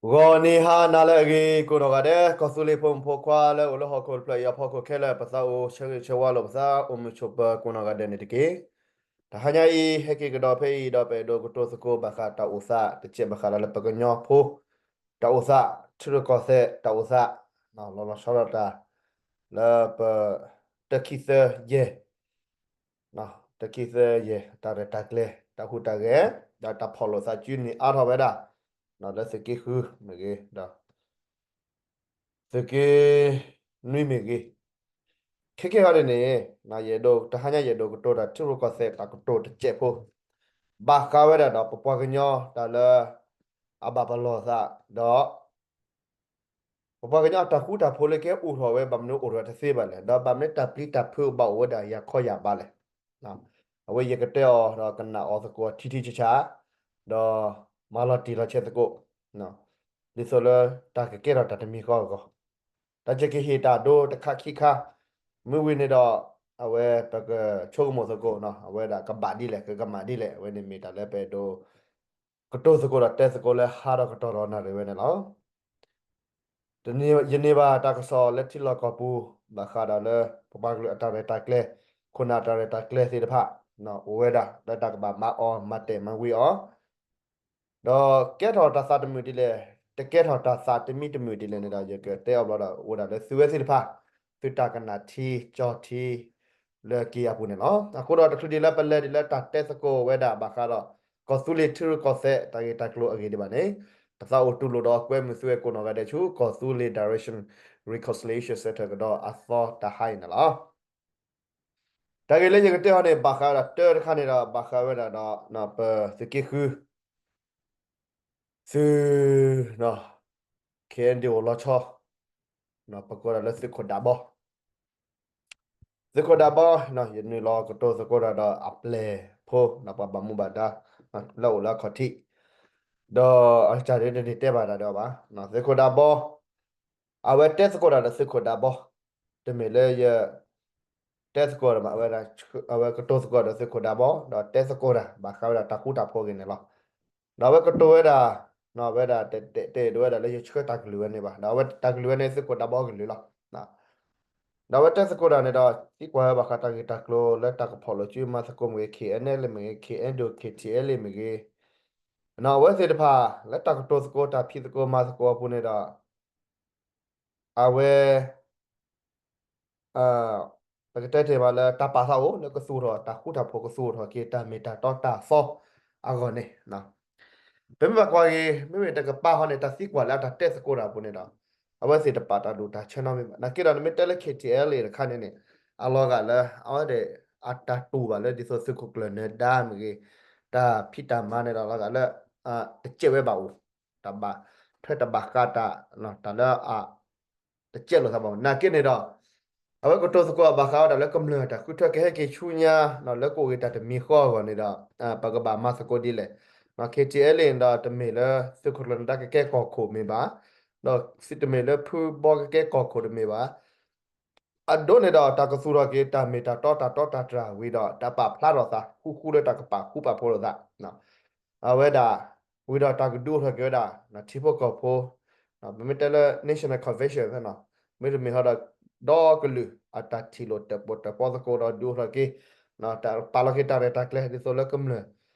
ဂီၤနံၤဟါနၤလၢအဂ့ၤ ကိးနီၢ်ဂၤဒဲး ကီၢ်သူလ့ၤဖိမုၣ်ဖိခွါလၢအိၣ်လၢဟီၣ်ခိၣ်တဖျၢၣ်အံၤအဖီခိၣ်ခဲလၢာ် ပသးအိၣ်ဆၢဂ့ၤဆၢဝါလိာ်ပသး အိၣ်မုာ်ဆိးပၢၤကိးနီၢ်ဂၤဒဲးန့ၣ်တက့ၢ်. တဟါညါအံၤ ဟဲက့ၤကဒီးဖဲအံၤဒီး ပအဲၣ်ဒိးကတိၤသကိးဘၣ်ဃးတၢ်အိၣ်သးတစဲး ဘၣ်ဃးဒီးလၢပကညီဖိ တၢ်အိၣ်သး ထံရူၢ်ကီၢ်သဲးတၢ်အိၣ်သး လီၤလီၤဆီဒၣ်တၢ် လၢပ တၢခံသၢယဲၢ် တၢခံသၢယဲၢ် တၢ်ရဲၣ်တၢ်ကျဲၤ တၢ်ဟူးတၢ်ဂဲၤ ဒီးတၢ်ဖီၣ်လိာ်သးစုန့ၢ်အါထီၣ်ဝဲဒၣ် လၢသုးက့ဃုမ့ၢ်ဂ့ၤ ဒီး သုးက့နွံမ့ၢ်ဂ့ၤ ခဲကဲဟီဒ်န့ၣ် ယအဲၣ်ဒိး တဟါညါယအဲၣ်ဒိးကတိၤတၢ် ထံရူၢ်ကီၢ်သဲးတၢ်ကတိၤတစဲးဖိ ဘၣ်ဃးဝဲဒၣ်ဒီး ပပှၤကညီတၢ်လၢ အဘၣ်ပလီၢ်သး ဒီး ပပှၤကညီအတၢ်ဃူတၢ်ဖိးလၢကဲအိၣ်ထီၣ်ဝဲ ဘၣ်မနုၤအိၣ်ထီၣ်ဝဲတသ့ဘၣ်လဲၣ်, ဒီးဘၣ်မနုၤတၢ်ပျံၤတၢ်ဖုးဘၣ်အိၣ်ဝဲဒၣ်ယၤခီယၤဘးလဲၣ်. အဝဲယကတဲအီၤဒီးကနၣ်အီၤသကိးထံထံဆးဆး, ဒီးမၤလီၤတံၢ်လီၤဆဲးသကိး, ဒ်သိးလၢတၢ်ကကဲထီၣ်တၢ်တမံၤဃီအဂီၢ်, တၢ်ကကဟ့ၣ်တၢ်ဒိတခါခံခါ, မ့ၢ်ဝံၤန့ၣ်ဒီး အဝဲပကဆိကမိၣ်သကိး, အဝဲဒၣ်ကဘၣ်ဒ်လဲၣ် ကကမၣ်ဒ်လဲၣ်, အဝဲန့ၣ်မ့ၢ်တၢ်လၢပအဲၣ်ဒိး ကတိၤသကိးဒီးတဲသကိးလၢဟါဒီးကတီၢ်ဒီးနၣ်ရံၣ်ဝဲန့ၣ်လီၤ. ယန့ၢ်ဘၣ်တၢ်ကစီၣ်လၢထံလီၢ်ကီၢ်ပူၤ ဘၣ်ဃးဒီးလၢ ပပှၤကလုာ်အတၢ်ရဲၣ်တၢ်ကျဲၤ, ခိၣ်နၢ်တၢ်ရဲၣ်တၢ်ကျဲၤသ့ၣ်တဖၣ် အိၣ်ဝဲဒၣ်လၢတၢ်ကဘၣ်မၤအီၣ်မၤတဲာ်မၤဝံၤအီၤ, ဒီးကဲထီၣ်တၢ်သးတမုာ်ဒ်လဲၣ်, တကဲထီၣ်တၢ်သးတမံတမုာ်ဒ်လဲၣ်န့ၣ်ဒီး ယကတဲအီၤဘျီဒီး အိၣ်ဝဲဒၣ်လၢသုဝဲသ့ၣ်တဖၣ် သုတၢ်ကနၣ်ထံကၠီထံ လၢက့ၤအပူၤန့ၣ်လီၤ. အဃိဒီးတချုးဒံးလၢပလဲၤဒ်လၢတၢ်တဲသကိးဝဲဒၣ်ဘၣ်ဃးဒီး ကီၢ်သူလ့ၤထံရူၢ်ကီၢ်သဲးတၢ်ဂ့ၢ်တၢ်ကျိၤအဂ့ၢ်ဒံးဘၣ်န့ၣ်, ပသးအိၣ်တူၢ်လိာ်ဒီးကွဲမုာ်သုဝဲကိးနီၢ်ဂၤဒဲးဆူ ကီၢ်သူလ့ၤ Direction Reconciliation Centre ကဒီးအသီတဟါအံၤန့ၣ်လီၤ. တၢ်ဂ့ၢ်လၢယကတဲအီၤန့ၣ် ဘၣ်ဃးဝဲဒၣ်တၢတခါန့ၣ်ဒီး ဘၣ်ဃးဝဲဒၣ်ဒီး ပသုးက့ဃု သုး KNDO လီၤဆီ ပကိးဒၣ်လၢသုးခိၣ်ဒးဘီ, သုးခိၣ်ဒးဘီ, ယနုာ်လီၤကတိၤသကိးတၢ်ဒီးအပျဲၢ်ဖိ ပှၤဘၣ်မူဘၣ်ဒါ လၢအိၣ်လၢအခီၣ်ထံး, ဒီးအကစၢ်ဒ်န့ၣ်တဲဘၣ်တၢ်ဒီးအီၤဘၣ်, သုးခိၣ်ဒးဘီ အဝဲတဲသကိးတၢ်ဒီးသုးခိၣ်ဒးဘီ, တမ့ၢ်လၢယ တဲသကိးတၢ်ဘၣ်, အဝဲကတိၤသကိးဒီးသုးခိၣ်ဒးဘီ ဒီးတဲသကိးတၢ် ဘၣ်ဃးဝဲဒၣ်တၢ်ဃူတၢ်ဖိးအဂ့ၢ်န့ၣ်လီၤ. ဒီးအဝဲကတိၤဝဲဒၣ်, အဝဲဒၣ် တအဲၣ်ဒိးဝဲဒၣ်လၢယဆှၢတၢ်ကလုၢ်ဝဲန့ၣ်ဘၣ်, ဒီးအဝဲတၢ်ကလုၢ်ဝဲန့ၣ် သုးခိၣ်ဒးဘီကလုၢ်လီၤ. ဒီးအဝဲတဲသကိးတၢ်န့ၣ်ဒီး သံကွၢ်ဝဲဘၣ်ဃးတၢ်ဂ့ၢ်တၢ်ကျိၤလၢတၢ်ကဖီၣ်လိာ်စုမၤသကိးမ့ၢ်ဂ့ၤ, KNLA မ့ၢ်ဂ့ၤ, KNDO KTLA မ့ၢ်ဂ့ၤ, အဝဲသ့ၣ်တဖၣ် လၢတၢ်ကတိၤသကိးတၢ်ဖံးသကိးမၤသကိးအပူၤန့ၣ်ဒီး အဝဲ ပကတဲတ့ၢ်ဘၣ်လၢတၢ်ပာ်သးအိၣ်လၢကသူၣ်ထီၣ်တၢ်ဃူတၢ်ဖိး ကသူၣ်ထီၣ်က့ၤတၢ်မ့ၢ်တၢ်တီတၢ်သီအဂီၢ်န့ၣ်, ပမ့ၢ်ဘၣ်ကွၢ်ဂ့ၤ မ့မ့ၢ်တကပၤဟီန့ၣ် တၢ်သံကွၢ်လၢအတၢ်တဲသကိးတၢ်အပူၤန့ၣ်ဒီး အဝဲသ့ၣ်တပာ်တၢ်ဒိၣ်တၢ်ဆၢနီတမံၤဘၣ်. နာ်က့ဒီးနမ့ၢ်တဲလၢ KTLA တခါန့ၣ်န့ၣ် အလီၤဂာ်လၢ အဝဲဒၣ် အတၢ်တူၢ်ဘၣ်လၢ ဒ်သိးသုးခိၣ်ကျၢၢ်နၢၤဒါမ့ၢ်ဂ့ၤ, တၢ်ဖံးတၢ်မၤန့ၣ်ဒီး အလီၤဂာ်လၢ တကဲးဝဲဘၣ်အိၣ်, တၢ်ဘၣ်ထွဲတၢ်ဘၣ်ဃးတၢ် တၢ်လၢအ တကဲးလိာ်သးဘၣ်အိၣ်. နာ်က့န့ၣ်ဒီး အဝဲကတိၤသကိးဘၣ်ဃးဝဲဒၣ်လၢကမျၢၢ်တၢ်ဃုထၢကဟဲက့ၤဆူညါ လၢကအိၣ်ဂ့ၤတၢ်တမံၤဃီအဂီၢ်န့ၣ်ဒီး ပကဘၣ်မၤသကိးဒ်လဲၣ်. KTLA န့ၣ်ဒီး တမ့ၢ်လၢသုးခိၣ်ကျၢၢ်နၢၤဒါကကဲကီၢ်ခိၣ်မ့ၢ်ဘၣ်, ဒီးတမ့ၢ်လၢဖုဘီကကဲကီၢ်ခိၣ်တမ့ၢ်ဘၣ် အဒိန့ၣ်ဒီး တၢ်ကသူၣ်ထီၣ်က့ၤ တၢ်မ့ၢ်တၢ်တီတၢ်တီတၢ်တြၢ်ဝံၤဒီး တၢ်ပာ်ဖျါထီၣ်သး ဃူဃူလၢတၢ်ကပာ်ဃူပာ်ဖိးလိာ်သး အဝဲဒၣ် ဝံၤဒီးတၢ်ကဒုးအိၣ်ထီၣ်က့ၤဝဲဒၣ် ထံဖိကီၢ်ဖိ ပမ့ၢ်တဲလၢ National Convention ဖဲနီၤ မ့တမ့ၢ်ဟီဒီး ဒီကလုာ်အတၢ်ထံၣ်လိာ်တၢၣ်ပီၣ်တၢၣ်ပီသကိးဒီးဒုးအိၣ်ထီၣ်က့ၤ တၢ်ပာ်လီၤက့ၤတၢ်ရဲၣ်တၢ်ကျဲၤ ဒ်သိးလၢကမျၢၢ်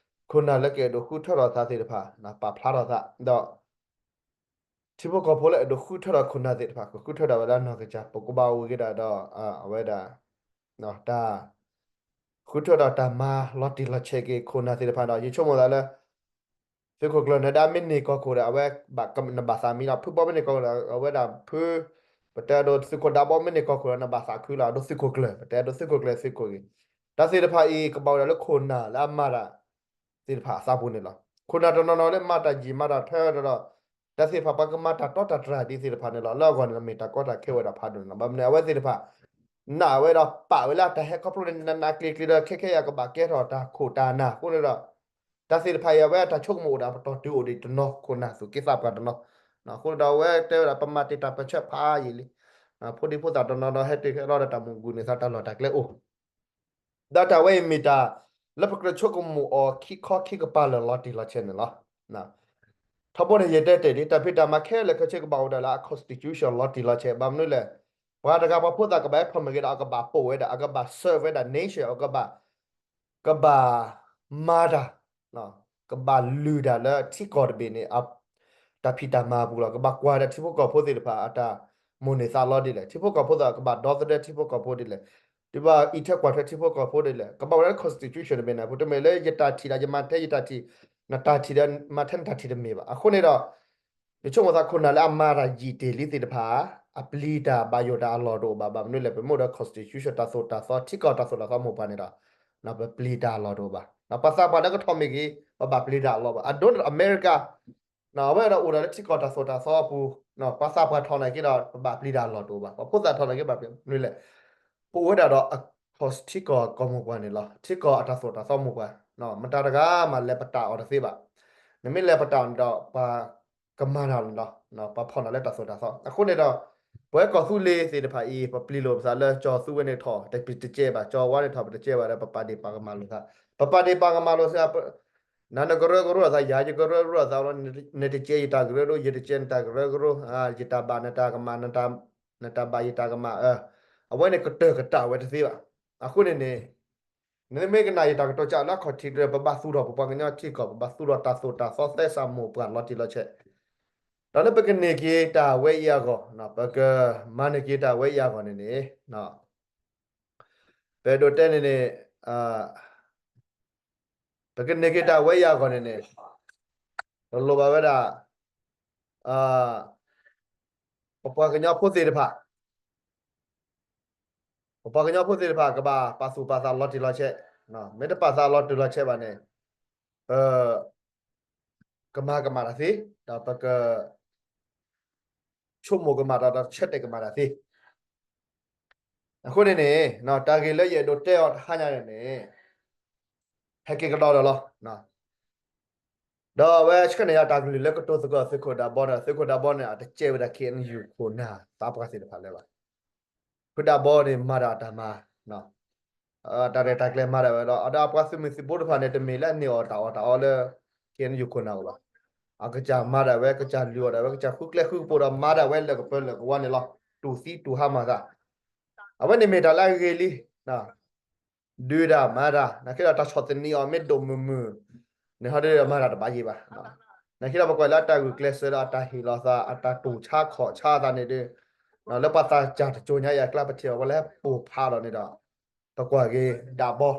ခိၣ်နၢ်လၢကအဲၣ်ဒိးဃုထၢထီၣ်သးသ့ၣ်တဖၣ် ပာ်ဖျါထီၣ်သး ဒီး ထံဖိကီၢ်ဖိလၢအဲၣ်ဒိးဃုထၢထီၣ်ခိၣ်နၢ်သ့ၣ်တဖၣ် ကဃုထၢထီၣ်ဝဲလၢနီၢ်ကစၢ် ပကဘၣ်အိၣ်ဂ့ၤဒၣ်ဒီး အဝဲဒၣ် တၢ် ဃုထၢထီၣ်တၢ်မၤလီၤတံၢ်လီၤဆဲးက့ၤခိၣ်နၢ်သ့ၣ်တဖၣ်ဒီး ယဆိကမိၣ်သးလၢ သုးခိၣ်ကျၢၢ်နၢၤဒါမ့ၢ်န့ၢ်ကီၢ်ခိၣ်ဒီး အဝဲ နဘၣ်သးမံလီၤ ဖုဘီမ့ၢ်န့ၢ်ကီၢ်ခိၣ်ဒီး အဝဲဒၣ်ဖု ပတဲအဒိ သုးခိၣ်ဒးဘီမ့ၢ်န့ၢ်ကီၢ်ခိၣ်ဒီး နဘၣ်သးခုလီၤ အဒိသုးခိၣ်ကျၢၢ် ပတဲအဒိသုးခိၣ်ကျၢၢ်သုးခိၣ်ဂ့ၤ တၢ်သ့ၣ်တဖၣ်အံၤ ကဘၣ်အိၣ်ဒၣ်လၢခိၣ်နၢ်လၢအမၤတၢ် သ့ၣ်တဖၣ်အသးပူၤန့ၣ်လီၤ. ခိၣ်နၢ်တနီၤနီၤလၢမၤတၢ်ယံာ်မၤတၢ်ထၢဒီး တၢ်သ့ၣ်တဖၣ်ပှၤကမၤတၢ်တီတၢ်တြၢ်ဒ်သ့ၣ်တဖၣ်န့ၣ်လီၤ. လၢအဂီၢ်န့ၣ် မ့ၢ်တၢ်ကီတၢ်ခဲဝဲဒၣ်ဖးဒိၣ်န့ၣ်လီၤ. ဘၣ်မနုၤအဝဲသ့ၣ်တဖၣ် နာ်ဝဲဒီးပာ်ဝဲလၢအတၢ်ဟဲခီဖျိန့ၣ် နးနးကျံၤကျံၤဒီး ခဲခဲအံၤကဘၣ်ကဲထီၣ်တၢ်ခိၣ်တၢ်နၢ်အဃိန့ၣ်ဒီး တၢ်သ့ၣ်တဖၣ်အံၤ အဝဲအတၢ်ဆိကမိၣ်အိၣ်ဒီး ပတီၢ်တုၤအိၣ်ဒံးတနီၤ ခိၣ်နၢ်သူၣ်က့သးပှၢ်တနီၤ အဃိန့ၣ်ဒီး အဝဲတဲဝဲဒၣ် ပမၤတ့ၢ်တၢ်ပၢၢ်ဆၢဖးယံာ်လံ ဖိဒံဖိသၣ်တနီၤဒီးဟဲတ့ၢ်ဟဲလီၤဒီးတၢ်မုၢ်ဂူၢ်န့ၢ်သးတၢ်လီၢ်တၢ်ကျဲအိၣ် ဒီးတၢ်ဝဲအံၤမ့ၢ်တၢ် လၢပကြၢးဆိကမိၣ်အီၤခံခီခံကပၤလၢာ်လီၤတံၢ်လီၤဆဲးန့ၣ်လီၤ. ထီဘိန့ၣ် ယတဲတ့ၢ်လံ တၢ်ဖံးတၢ်မၤခဲလၢာ်ခဲဆ့ကဘၣ်အိၣ်ဒၣ်လၢအ constitution လီၤတံၢ်လီၤဆဲး ဘၣ်မနုၤလဲၣ်, ပှၤတဂၤပှၤဖိသၣ်ကဘၣ်ဟဲဖီၣ်မ့ၢ်ဂ့ၤဒီး အကဘၣ်ပိာ်ဝဲဒၣ် အကဘၣ် serve ဝဲဒၣ် nation အကဘၣ် ကဘၣ်မၤတၢ်, ကဘၣ်လုၢ်တၢ်လၢထံကီၢ်တဘ့ၣ်န့ၣ် တၢ်ဖံးတၢ်မၤအပူၤလီၤ. ကဘၣ်ကွၢ်ဒီးထံဖိကီၢ်ဖိသ့ၣ်တဖၣ် အတၢ်မိၣ်န့ၢ်သးလီဒ်လဲၣ်, ထံဖိကီၢ်ဖိသ့ၣ်တဖၣ် ကဘၣ်ဒီသဒၢထံဖိကီၢ်ဖိဒ်လဲၣ်, တဘၣ်အံးထွဲကွၢ်ထွဲထံဖိကီၢ်ဖိဒ်လဲၣ်, ကဘၣ်အိၣ်လၢ constitution တဘ့ၣ်န့ၣ် ပတမ့ၢ်လၢယတၢ်ထံၣ်ဒီးယမၤထဲယတၢ်ထံၣ်, နတၢ်ထံၣ်ဒီးမၤထဲနတၢ်ထံၣ် တမ့ၢ်ဘၣ်. အဃိန့ၣ်ဒီး ယဆိကမိၣ်သးခိၣ်နၢ်လၢအမၤတၢ်ယံာ်တ့ၢ်လံသ့ၣ်တဖၣ် အပျံၤတၢ်ဘၣ်ယိၣ်တၢ်အလီၢ်တအိၣ်ဘၣ်. ဘၣ်မနုၤလဲၣ်, ပမ့ၢ်အိၣ်ဒီး constitution တၢ်သိၣ်တၢ်သီ ထံကီၢ်တၢ်သိၣ်တၢ်သီမိၢ်ပှၢ်န့ၣ်ဒီး ပပျံၤတၢ်အလီၢ်တအိၣ်ဘၣ်. ပှၤသးပှၢ်လၢကထီၣ်မ့ၢ်ဂ့ၤ ပဘၣ်ပျံၤတၢ်အလီၢ်ဘၣ်. အဒိန့ၣ်ဒီး အမဲရကၤ အဝဲဒီးအိၣ်ဒီးလၢထံကီၢ်တၢ်သိၣ်တၢ်သီအပူၤ, ပှၤသးပှၢ်ထီၣ်နာ်က့ဒီး ပဘၣ်ပျံၤတၢ်အလီၢ်တအိၣ်ဘၣ်. ပှၤဖိသၣ်ထီၣ်နာ်က့ဘၣ်ပျံၤ မနုၤလဲၣ်, ပအိၣ်ဝဲဒၣ်ဒီး ထံကီၢ်ကီၢ်မိၢ်ပှၢ်န့ၣ်လီၤ. ထံကီၢ်အတၢ်သိၣ်တၢ်သီမိၢ်ပှၢ်, မတၤတဂၤမးလဲၤပတာ်အီၤတသ့ဘၣ်. နမ့ၢ်လဲၤပတာ်အီၤန့ၣ်ဒီး ပှၤကမၤနၤန့ၣ်လီၤ. ပှၤဖီၣ်နၤလၢတၢ်သိၣ်တၢ်သီ. အဃိန့ၣ်ဒီး ပဝဲကီၢ်သူလ့ၤသ့ၣ်တဖၣ်အံၤ ပပျံၤလိာ်ပသးလၢကၠီၤသူဝဲန့ၣ်ထီၣ် ပတကဲဘၣ်, ကၠီၤဝါန့ၣ်ထီၣ် ပတကဲဘၣ်ဒီး ပပာ်ဒ့ၣ်ပာ်ကမၣ်လိာ်သး, ပပာ်ဒ့ၣ်ပာ်ကမၣ်လိာ်သး နၤနကရၢကရိအသး ယၤယကရၢကရိအသးလီၤ. နတကဲယတၢ်ကရၢကရိ ယတကဲနတၢ်ကရၢကရိ, ယတၢ်ဘၣ်နတၢ်ကမၣ်, နတၢ်ဘၣ်ယတၢ်ကမၣ်, အဝဲန့ၣ်ကတၢၢ်ကတၢၢ်ဝဲတသ့ဘၣ်. အဃိန့ၣ်န့ၣ် နမ့ၢ်ကနၣ်ယတၢ်ကတိၤကလၢအခီၣ်ထံးတရၢ ပဘၣ်သူၣ်ထီၣ်ပပှၤကညီထံကီၢ်, ပဘၣ်သူၣ်ထီၣ်တၢ်သိၣ်တၢ်သီသဲစးမိၢ်ပှၢ်လီၤတံၢ်လီၤဆဲး, ဒီးလၢပကန့ၢ်က့ၤတၢ်ဝဲအံၤအဂီၢ်, ပကမၤန့ၢ်က့ၤတၢ်ဝဲအံၤအဂီၢ်န့ၣ်န့ၣ် ပအဲၣ်ဒိးတဲန့ၣ်န့ၣ် ပကန့ၢ်က့ၤတၢ်ဝဲအံၤအဂီၢ်န့ၣ်န့ၣ် ပလိၣ်ဘၣ်ဝဲဒၣ် ပပှၤကညီဖိသ့ၣ်တဖၣ်, ပပှၤကညီဖိသ့ၣ်တဖၣ် ကဘၣ်ပာ်သူၣ်ပာ်သးလီၤတံၢ်လီၤဆဲး, မ့ၢ်တပာ်သးလီၤတံၢ်လီၤဆဲးဘၣ်န့ၣ် ပ ကမၤကမၣ်တၢ်သ့, ဒီးပက ဆိကမိၣ်ကမၣ်တၢ် ဒီးဆၢတဲာ်ကမၣ်တၢ်သ့. အဃိန့ၣ်န့ၣ် တၢ်ဂ့ၢ်လၢယအဲၣ်ဒိးတဲအီၤတဟါညါန့ၣ်န့ၣ် ဟဲက့ၤကဒီးဒီးလီၤ. ဒီးအဝဲဆှၢန့ၢ်ယၤတၢ်ကလုၢ်လၢကတိၤသကိးသုးခိၣ်ဒးဘီန့ၣ်, သုးခိၣ်ဒးဘီန့ၣ် အတကဲဝဲဒၣ် ခ့ၣ်အဲၣ်ယူၣ်ခိၣ်နၢ် သးပှၢ်သ့ၣ်တဖၣ်လၢၤဘၣ်. ခိၣ်ဒးဘီန့ၣ် မၤတၢ်အတၢ်မၤ တၢ်ရဲၣ်တၢ်ကျဲၤမၤဒၣ်ဝဲဒီး ဒီးအပှၤသုးမုၢ်သံၣ်ဘိတဖၣ်န့ၣ် တမ့ၢ်လၢအန့ၢ်အီၣ်တၢ်အီၣ်တၢ်အီလၢ ခ့ၣ်အဲၣ်ယူၣ်ခိၣ်နၢ်အိၣ်ဘၣ်. အကစၢ်မၤဒၣ်ဝဲ ကစၢ်လုၢ်အီၣ်ဒၣ်ဝဲ ကစၢ်ဃုကျဲဃုကပူၤဒီး မၤဒၣ်ဝဲလၢကပၢၤလၢကဝါန့ၣ်လီၤ. တူၢ်သံတူၢ်ဟါမၤသး အဝဲန့ၣ်မ့ၢ်တၢ်လၢအဂ့ၤလံ. ဒုးဒၣ်မၤတၢ် နာ်က့ဒီး တၢ်ဆီၣ်သနံးအီၤမ့ၢ်ဒိၣ်မုၢ်မုၢ်န့ၣ် ဟီဒီးမၤတၢ်တဘၣ်ယံၤဘၣ်. နာ်က့ဒီး ပကွၢ်လၢအတၢ်ဂုာ်ကျဲးစၢးဒီး အတၢ်ဟ့ၣ်လီၤသး အတၢ်တူၢ်ဆါခီၣ်ဆါသးန့ၣ်ဒီး လၢပှၤသးစၢ်တစိၤညါအံၤအကျါ ပထံၣ်ဘၣ်ဝဲလၢပိၢ်ဖးလီၤန့ၣ်ဒီး ပကွၢ်က့ၤဒးဘီ,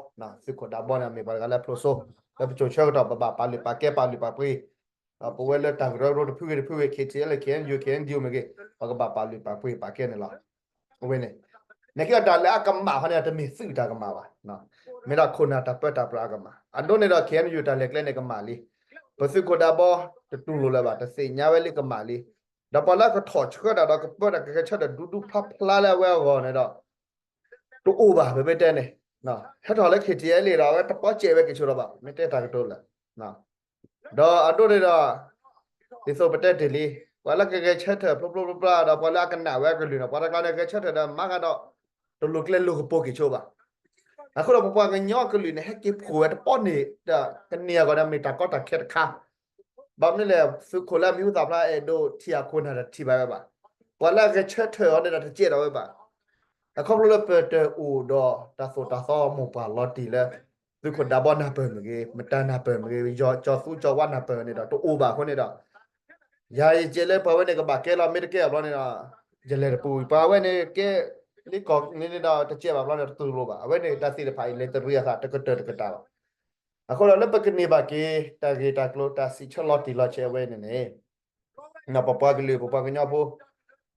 သုးခိၣ်ဒးဘီန့ၣ် မ့ၢ်ပှၤတဂၤလၢဖျိးစိ လၢပစိၤဆၢကတီၢ် ပဘၣ်ပာ်လုၢ်ပာ်ကဲ ပာ်လုၢ်ပာ်ပှ့ၤ ပဝဲလၢတၢ်ကရၢကရိတဖုဂ့ၤတဖုဂ့ၤ ခ့ၣ်ထံၣ်အဲၣ်လ့ၣ် ခ့ၣ်အဲၣ်ယူၣ် ခ့ၣ်အဲၣ်ယူၣ်မ့ၢ်ဂ့ၤ ပကဘၣ်ပာ်လုၢ်ပာ်ပှ့ၤပာ်ကဲန့ၣ်လီၤ. အဝဲန့ၣ် နာ်က့ဒီးတၢ်လၢအကမၣ်ခီန့ၣ် တမ့ၢ်သုးတၢ်ကမၣ်ဘၣ်. မ့ၢ်ဒၣ်ခိၣ်နၢ်တၢ်ပၢတၢ်ပြးအကမၣ်. အဒိန့ၣ်ဒီး ခ့ၣ်အဲၣ်ယူၣ်တၢ်လဲၤကျဲန့ၣ်ကမၣ်လံ. ပသုးခိၣ်ဒးဘီ တတူၢ်လိာ်လၢၤဘၣ် တသ့ၣ်ညါဝဲလံကမၣ်လံ. ဒီးပှၤလၢအကထီၣ်ဆှၢတၢ်ဒီးကပၢတၢ် ကဂဲၤဆၢထၢၣ်ဒူဒူဖျါဖျါလၢအဝဲအဂီၢ်န့ၣ်ဒီး တအိၣ်ဘၣ် ပမ့ၢ်တဲန့ၣ်, ဟဲထီၣ်လၢ ခ့ၣ်ထံၣ်အဲၣ်လ့ၣ်ဒီး အဝဲတပီၢ်စဲးဝဲက့ၤဆိဒီးဘၣ် မ့ၢ်တဲတၢ်ကတိၤလၢာ်. ဒီးအဒိန့ၣ်ဒီး ဒ်သိးပတဲတ့ၢ်လံ, ပှၤလၢကဂဲၤဆၢထၢၣ်ဖျိဖျိဖျါဖျါဒီး ပှၤလၢအကနၣ်ဝဲအကလုၢ်န့ၣ် ပှၤတကျါန့ၣ် ဂဲၤဆၢထၢၣ်ဒီးမၤဃာ်ဒီး တလိၤကျဲလိၤကပိၤက့ၤဆိဘၣ်. အဃိဒီးပပှၤကညီကလုာ်န့ၣ် ဟဲက့ၤဖှိၣ်ဝဲတပီၢ်န့ၣ်ဒီး ကန့ၢ်အဂီၢ်န့ၣ် မ့ၢ်တၢ်ကီတၢ်ခဲတခါ ဘၣ်မနုၤလဲၣ်, သုးခိၣ်လၢအမံၤဟူသၣ်ဖျါ အဲၣ်ဒိးထံၣ်အခိၣ်နၢ်ဒီးထံၣ်ဘၣ်ဝဲဘၣ်. ပှၤလၢအဂဲၤဆၢထၢၣ်အီၤန့ၣ်ဒီးတစဲးဒီးဝဲဘၣ်. အခီဖျိလၢပတအိၣ်ဒီးတၢ်သိၣ်တၢ်သီမိၢ်ပှၢ်လီၤတံၢ်လၢ သုးခိၣ်ဒးဘီနၢ်ပၢၢ်မ့ၢ်ဂ့ၤ, မတၤနၢ်ပၢၢ်မ့ၢ်ဂ့ၤ, ကၠီၤသူကၠီၤဝါနၢ်ပၢၢ်န့ၣ်ဒီးတအိၣ်ဘၣ်အဃိန့ၣ်ဒီး ယၤယကဲလၢပှၤဝဲန့ၣ်ကဘၣ်ကဲလီၤ မ့ၢ်တကဲအဘျီန့ၣ်ဒီး ယလဲၤတပူၤ ပှၤဝဲန့ၣ်ကဲလံကီၢ်န့ၣ်ဒီးတစဲးဘၣ်ဘျီန့ၣ် တတူၢ်လိာ်ဘၣ်. အဝဲန့ၣ်တၢ်သ့ၣ်တဖၣ်အံၤ လဲၤတရံးအသးတကတၢၢ်တကတၢၢ်ဘၣ်. အဃိဒီးလၢပကန့ၢ်ဘၣ်က့ၤ တၢ်ဂ့ၢ်တၢ်ကျိၤတၢ်စံးဆၢလီၤတံၢ်လီၤဆဲးအဝဲန့ၣ်န့ၣ် ပပှၤကလုာ် ပပှၤကညီဖိ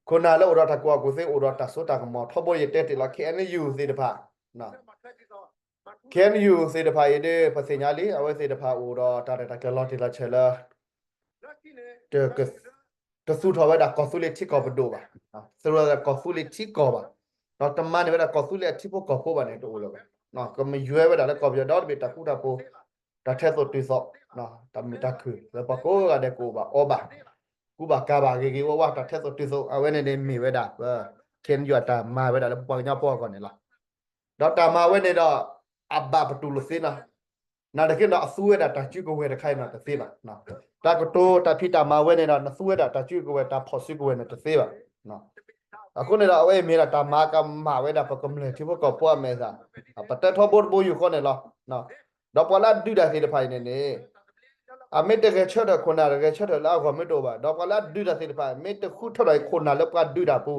ခိၣ်နၢ်လၢအိၣ်ဒီးတၢ်ကူၣ်ဘၣ်ကူၣ်သ့ အိၣ်ဒီးတၢ်စိတၢ်ကမီၤ ထီဘိယတဲတ့ၢ်လီၤ ခ့ၣ်အဲၣ်ယူၣ်သ့ၣ်တဖၣ် ခ့ၣ်အဲၣ်ယူၣ်သ့ၣ်တဖၣ်အံၤဒီး ပသ့ၣ်ညါလံ အဝဲသ့ၣ်တဖၣ်အိၣ်ဒီးတၢ်ရဲၣ်တၢ်ကျဲၤလီၤတံၢ်လီၤဆဲးလၢ တသူၣ်ထီၣ်ဝဲဒၣ်ကီၢ်သူလ့ၤထံကီၢ်ပဒိၣ်ဘၣ်, သူၣ်ထီၣ်ဝဲဒၣ်ကီၢ်သူလ့ၤထံကီၢ်ဘၣ်, ဒီးတမၤန့ၢ်ဝဲဒၣ်ကီၢ်သူလ့ၤအထံဖိကီၢ်ဖိဘၣ်န့ၣ် တအိၣ်လၢၤဘၣ်. ကမၤယွဲဝဲဒၣ်လၢကီၢ်ပယီၤဒီတဘ့ၣ် တၢ်ဃူတၢ်ဖိး, တၢ်ထဲသိးတုၤသိး, တၢ်မုာ်တၢ်ခုၣ်လၢပှၤကိးဂၤဒဲးကအိၣ်ဘၣ်အီဘၣ်, ကူဘၣ်ကၤဘၣ်ဂ့ၤဂ့ၤဝါဝါ တၢ်ထဲသိးတုၤသိး အဝဲန့ၣ်န့ၣ်မ့ၢ်ဝဲဒၣ် ခ့ၣ်အဲၣ်ယူၣ်အတၢ်မၤဝဲဒၣ်လၢပပှၤကညီဖိအဂီၢ်န့ၣ်လီၤ. ဒီးတၢ်မၤဝဲန့ၣ်ဒီး အဘၣ်ပတူၢ်လိာ်သ့နီၤ နတက့ဒီးအသူဝဲဒၣ်တၢ်စုကဝဲၤတခါအံၤနီၤတသ့ဘၣ်. တၢ်ကတိၤတၢ်ဖံးတၢ်မၤဝဲန့ၣ်ဒီး နသူဝဲဒၣ်တၢ်စုကဝဲၤ တၢ်ဖီၣ်စုကဝဲၤန့ၣ်တသ့ဘၣ်. အဃိန့ၣ်ဒီး အဝဲအံၤမ့ၢ်ဒၣ်တၢ်မၤကမၣ်ဝဲဒၣ်ပကမျၢၢ်ထံဖိကီၢ်ဖိအမဲာ်သၣ်, ပတဲထီဘိတဘိယူၢ်ဃီန့ၣ်လီၤ. ဒီးပှၤလၢအဒုးတၢ်သ့ၣ်တဖၣ်အံၤန့ၣ်န့ၣ် အမ့ၢ်တဂဲၤဆၢထၢၣ်ခိၣ်နၢ် တဂဲၤဆၢထၢၣ်လၢအဂီၢ်မ့ၢ်တအိၣ်ဘၣ်, ဒီးပှၤလၢအဒုးတၢ်သ့ၣ်တဖၣ် မ့ၢ်တဃုထၢထီၣ်အံၤခိၣ်နၢ်လၢပှၤဒုးတၢ်ပူ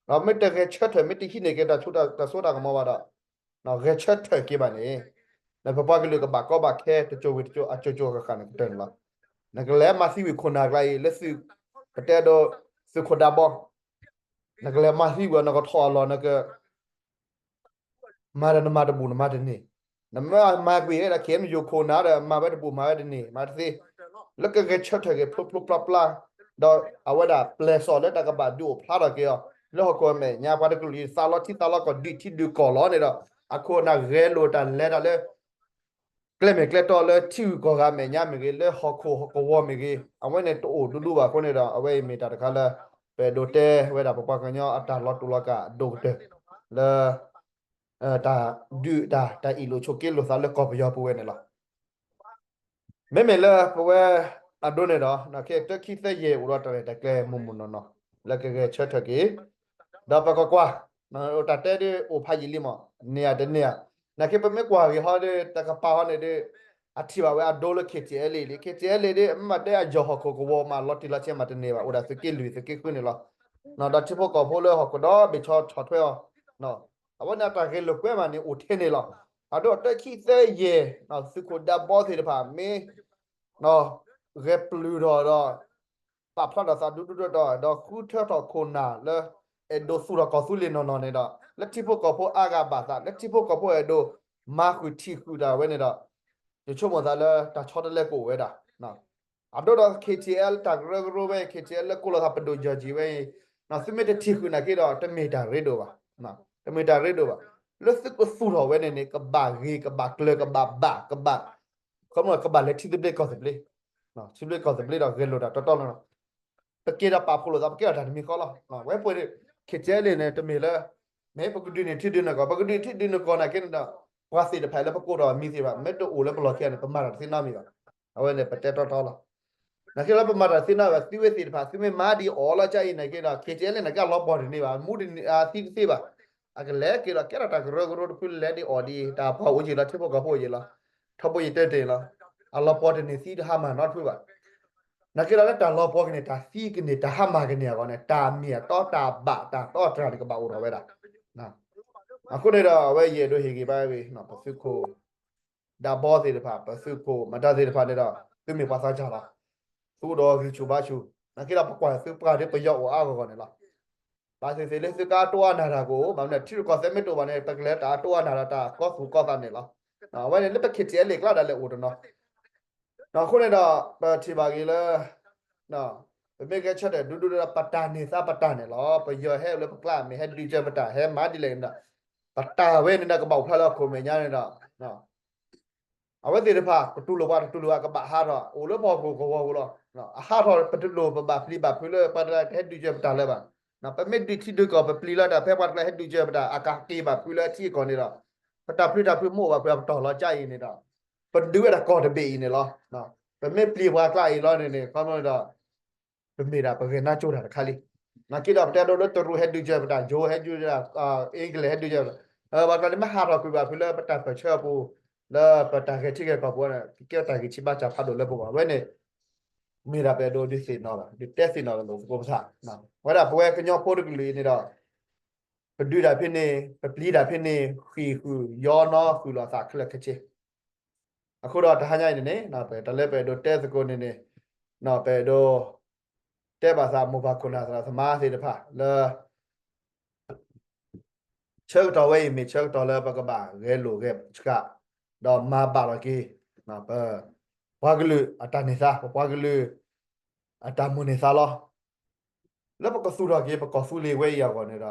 ၤ, ဒီးမ့ၢ်တဂဲၤဆၢထၢၣ် မ့ၢ်တဟံးန့ၢ်က့ၤတၢ်စိတၢ်ကမီၤဘၣ်ဒီး ဂဲၤဆၢထၢၣ်က့ၤဘၣ်န့ၣ် နပပှၤကလုာ်ကဘၣ်ကီဘၣ်ခဲတစိၤဝံၤတစိၤ အစိၤစိၤဃၣ်ဃၣ်န့ၣ်ကတၢၢ်န့ၣ်လီၤ. နကလဲၤမၤသံဝံၤခိၣ်နၢ်ကျါအံၤ လၢသုး ပတဲဒိး သုးခိၣ်ဒးဘီ နကလဲၤမၤသံဝံၤ နကထီၣ်အလီၢ် နက မၤဒီးနမၤတဘူၣ်နမၤတန့ၢ်, နမ့ၢ်မၤကွံာ်ဝဲဒၣ် ခဲအံၤနယိၤခိၣ်နၢ်ဒီး မၤဝဲတဘူၣ်မၤဝဲတန့ၢ် မၤတသ့, လၢကဂဲၤဆၢထၢၣ်က့ၤဖျိဖျိဖျါဖျါ, ဒီးအဝဲဒၣ်ပျဲၢ်စီၣ်လၢတၢ်ကဘၣ်ဒုးအိၣ်ဖျါထီၣ်က့ၤအီၤ လၢဟီၣ်ခိၣ်အမဲာ်ညါ ပှၤတကလုာ်အံၤ သးလီထံသးလီကီၢ် ဒုးထံဒုးကီၢ်လီၤန့ၣ်ဒီး အခိၣ်အနၢ်ဂဲၤလိာ်တၢ်လဲၤတၢ်လၢ ကျဲမ့ၢ်ကျဲတီလၢထံဂုၤကီၢ်ဂၤမဲာ်ညါမ့ၢ်ဂ့ၤ လၢဟီၣ်ခိၣ်ဟီၣ်ကဝီၤမ့ၢ်ဂ့ၤ အဝဲန့ၣ်တအိၣ်ဒူဒူဘၣ်အဃိန့ၣ်ဒီး အဝဲအံၤမ့ၢ်တၢ်တခါလၢ ပအဲၣ်ဒိးတဲဝဲဒၣ်ပပှၤကညီအတၢ်လီၤတူာ်လီၤကာ်အဒိၣ်ကတၢၢ် လၢ တၢ်ဒုးတၢ် တၢ်အ့ၣ်လိာ်ဆိးက့လိာ်သးလၢကီၢ်ပယီၤပူၤဝဲန့ၣ်လီၤ. မ့မ့ၢ်လၢပဝဲအဒိန့ၣ်ဒီး ခဲအံၤတၢခံသၢယဲၢ်အိၣ်ဒီးတၢ်ရဲၣ်တၢ်ကျဲၤမုၢ်မုၢ်နီၢ်နီၢ် လၢကဂဲၤဆၢထၢၣ်က့ၤ ဒီးပကကွၢ် တၢ်တဲဒ်အိၣ်ဖးယံာ်လံမး န့ၢ်ဧါတန့ၢ်ဧါ, နာ်က့ပမ့ၢ်ကွၢ်ဂ့ၤဟီဒီး တကပၤဟီန့ၣ်ဒီး အထံၣ်ဘၣ်ဝဲအဒိလၢ KTLA လံ KTLA ဒ် မ့ၢ်မၤတဲအယီၤဟီၣ်ခိၣ်ကဝီၤမး လီၤတံၢ်လီၤဆဲးမးတန့ၢ်ဘၣ် အိၣ်ဒၣ်သုးက့လွံၢ်သုးက့ဃုန့ၣ်လီၤ. ဒီးထံဖိကီၢ်ဖိလၢဟီၣ်ခိၣ်ဒီဘ့ၣ်ဆီဆီၣ်ထွဲအီၤ အဝဲန့ၣ်အတၢ်ဂဲၤလိာ်ကွဲမးန့ၣ်အိၣ်ထဲန့ၣ်လီၤ. အဒိတၢခံသၢယဲၢ် သုးခိၣ်ဒးဘီသ့ၣ်တဖၣ်မ့ၢ် ဂဲၤပျုၢ်ထီၣ်ဒီး ပာ်ဖျါထီၣ်သးဒူဒူတီတီ ဒီးဃုထၢထီၣ်ခိၣ်နၢ်လၢ အဲၣ်ဒိးသူၣ်ထီၣ်ကီၢ်သူလ့ၤနီၢ်နီၢ်န့ၣ်ဒီး လၢထံဖိကီၢ်ဖိအါဂၤဘၣ်သး လၢထံဖိကီၢ်ဖိအဲၣ်ဒိးမၤဃုာ်ထံၣ်ဃုာ်တၢ်ဝဲန့ၣ်ဒီး ယဆိကမိၣ်သးလၢတၢ်ဆီတလဲကအိၣ်ဝဲဒၣ် အဒိဒီး KTLA တၢ်ကရၢကရိဝဲအံၤ KTLA လၢကိးလီၤသးပဒိၣ်ယီၢ်ကၠံဝဲအံၤ သုမ့ၢ်တထံၣ်ဃုာ်နာ်က့ဒီး တမ့ၢ်တၢ်ရ့ဒိၣ်ဘၣ်, တမ့ၢ်တၢ်ရ့ဒိၣ်ဘၣ်. လၢသုကသူၣ်ထီၣ်ဝဲန့ၣ်န့ၣ် ကဘၣ်ဂ့ၤ ကဘၣ်ကျၢၤ ကဘၣ်ဘၣ် ကဘၣ် ကဘၣ်လဲၤထံသဘျ့ကီၢ်သဘျ့, ထံသဘျ့ကီၢ်သဘျ့ဒီးဂဲၤလိာ်တၢ်တီတီလီၤ. ပက့ၤဒီးပာ်ဖှိၣ်လိာ်သး ပကဲထီၣ်တၢ်တမံၤဃီလီၤ. ဝဲပှဲၤ KTLA န့ၣ် တမ့ၢ်လၢ မ့ၢ်ပကဒုးန့ၢ်ထံဒုးန့ၢ်ကီၢ် ပကဒုးထံဒုးန့ၢ်ကီၢ်နာ်က့န့ၣ်ဒီး ပှၤသ့ၣ်တဖၣ်လၢပကိးထီၣ်မံၤသ့ၣ်တဖၣ် မ့ၢ်တအိၣ်လၢပလီၢ်ခံန့ၣ် ပမၤတၢ်တသ့နီတမံၤဘၣ်. အဝဲန့ၣ်ပတဲတီတီလီၤ. နာ်က့လၢပမၤတၢ်တသ့နီတမံၤဘၣ် သုဝဲသ့ၣ်တဖၣ် သုမ့ၢ်မၤဒ်အီၤလီၤကါအံၤနာ်က့ဒီး KTLA န့ၣ် ကလီၤပှီၢ်တန့ၢ်ဘၣ် မူတန့ၢ်အသံတသ့ဘၣ်. အကလဲၤက့ၤဒီးကဲထီၣ်တၢ်ကရၢကရိတဖုလဲၤဒ်အီၤဒ်အံၤ တၢ်ပှၤအိၣ်ယံာ်လီၤ ထံဖိကီၢ်ဖိအိၣ်ယံာ်လီၤ. ထီဘိယတဲတ့ၢ်လီၤ. အလီၤပှီၢ်တန့ၢ်သံတဟါမၢ်နီတဖုဘၣ်. နာ်က့ဒီးလၢတၢ်လီၤပှီၢ်ကန့ၢ် တၢ်သံကန့ၢ် တၢ်ဟါမၢ်ကန့ၢ်အဂီၢ်န့ၣ် တၢ်မ့ၢ်အတီ တၢ်ဘၣ်တၢ်တီတြၢ်န့ၣ် ကဘၣ်အိၣ်ထီၣ်ဝဲဒၣ်. အဃိန့ၣ်ဒီး အဝဲယအဲၣ်ဒိးဟ့ၣ်ဂံၢ်ဘါဝဲ ပသုးခိၣ် ဒးဘီသ့ၣ်တဖၣ် ပသုးခိၣ်မတၤသ့ၣ်တဖၣ်န့ၣ်ဒီး သုမ့ၢ်ပှၤသးစၢ်လီၤ. သုအိၣ်ဒီးဂံၢ်ဆူၣ်ဘါဆူၣ် နာ်က့ဒီးပကွၢ်သုပှၤဒီးပယီၤအိၣ်အါဂီၢ်ဂီၢ်န့ၣ်လီၤ. ဘၣ်သ့ၣ်သ့ၣ်လၢသုကအတိအါနၢ်တၢ်ကအိၣ် ဘၣ်မနုၤထံရူၢ်ကီၢ်သဲးမ့ၢ်တအိၣ်ဘၣ်န့ၣ် ပကလဲၤတၢ်အတိအါနၢ်ဒီးတၢ်ကီသူၣ်ကီသးန့ၣ်လီၤ. အဝဲန့ၣ်လၢပ KTLA ကျါဒၣ်လဲာ်အိၣ်တနီၤ အဃိန့ၣ်ဒီး ပထံၣ်ဘၣ်ဂ့ၤလၢ ပမ့ၢ်ဂဲၤဆၢထၢၣ်ဒူဒူဒီး ပတၢ်န့ၢ်သါပတၢ်န့ၣ်လီၤ. ပယီၤဟဲလၢပကျါ မ့ၢ်ဟဲဒုးကၢၤပတၢ် ဟဲမၤဒ်လဲၣ်န့ၣ်ဒီး ပတၢ်ဝဲန့ၣ်ဒီးကဘၣ်အိၣ်ဖျါလၢဟီၣ်ခိၣ်မဲာ်ညါန့ၣ်ဒီး အဝဲသ့ၣ်တဖၣ် ကတူၢ်လိာ်ပှၤတတူၢ်လိာ်အကဘၣ်ဟးထီၣ် အိၣ်လၢပဟီၣ်ခိၣ်ကဝီၤပူၤလီၤ. အဟးထီၣ်ပတလိၣ်ပဘၣ်ပျံၤဘၣ်ဖုးလၢပှၤတဂၤကဟဲဒုးကၢၤပတၢ်လၢၤဘၣ်. ပမ့ၢ်ဒုးထံဒုးကီၢ် ပပျံၤလၢတၢ်ဖဲပှၤတဂၤဟဲဒုးကၢၤပတၢ် အကက့ၤဘၣ်ဖုးလၢအထံအကီၢ်န့ၣ်ဒီး ပတၢ်ပျံၤတၢ်ဖုးမ့ၢ်အိၣ်ဘၣ်ဖုးအပတီၢ်လီၤကါအံၤန့ၣ်ဒီး ပဒုးဝဲဒၣ်ကီၢ်တဘ့ၣ်အံၤန့ၣ်လီၤ. ပမ့ၢ်ပျံၤပှၤကျါအံၤလီၤန့ၣ်န့ၣ် ခီဖျိဒီး ပမ့ၢ်ဒၣ်ပဂဲၤနါကၠိတၢ်တခါလံ. နာ်က့ဒီးပတဲဒိလၢတရူးဟဲဒုးကၢၤပတၢ် ယိၤဟဲဒုးကၢၤ အ့ကလဲၢ်ဟဲဒုးကၢၤ ပှၤကျါန့ၣ်မ့ၢ်ဟးထီၣ်ကွံာ်ဘၣ်ဖုးလၢပတၢ်ပၢၢ်ဆၢအပူၤ လၢပတၢ်ဂဲၤထံဂဲၤကီၢ်ပူၤန့ၣ် ကကဲတၢ်ဂံၢ်ဆံးဘါစၢ်ဖးဒိၣ်လၢပဂီၢ်ဝဲန့ၣ် မ့ၢ်ဒၣ်ပအဲၣ်ဒိးဒုးသ့ၣ်နီၣ်ဘၣ် ဒုးတဲသ့ၣ်နီၣ်လိာ်သကိးပသး ဝဲဒၣ်ပဝဲကညီဖိတကလုာ်အံၤန့ၣ်ဒီး ပဒုးတၢ်ဖဲန့ၣ် ပပျံၤတၢ်ဖဲန့ၣ် ဃံးဃုာ် ယီနီဃုာ်လီၤသးခဲလၢာ်ခဲဆ့ အဃိဒီးတဟါညါအံၤန့ၣ်န့ၣ် ပတၢ်လၢပအဲၣ်ဒိးတဲသကိးန့ၣ်န့ၣ် ပအဲၣ်ဒိး တဲဘၣ်သးမိၢ်ပၢ်ခိၣ်နၢ်သရၣ်သမါသ့ၣ်တဖၣ်လၢ ဆၢကတီၢ်ဝဲအံၤမ့ၢ်ဆၢကတီၢ်လၢပကဘၣ်ဂဲၤလိာ်ဂဲၤဆှး ဒီးမၤဘၣ်လီၤက့ၤ ပ ပှၤကလုာ်အတၢ်န့ၢ်သါ ပပှၤကလုာ် အတၢ်မိၣ်န့ၢ်သါလီၤ. လၢပကသူၣ်ထီၣ်က့ၤ ပကီၢ်သူလ့ၤဝဲအံၤအဂီၢ်န့ၣ်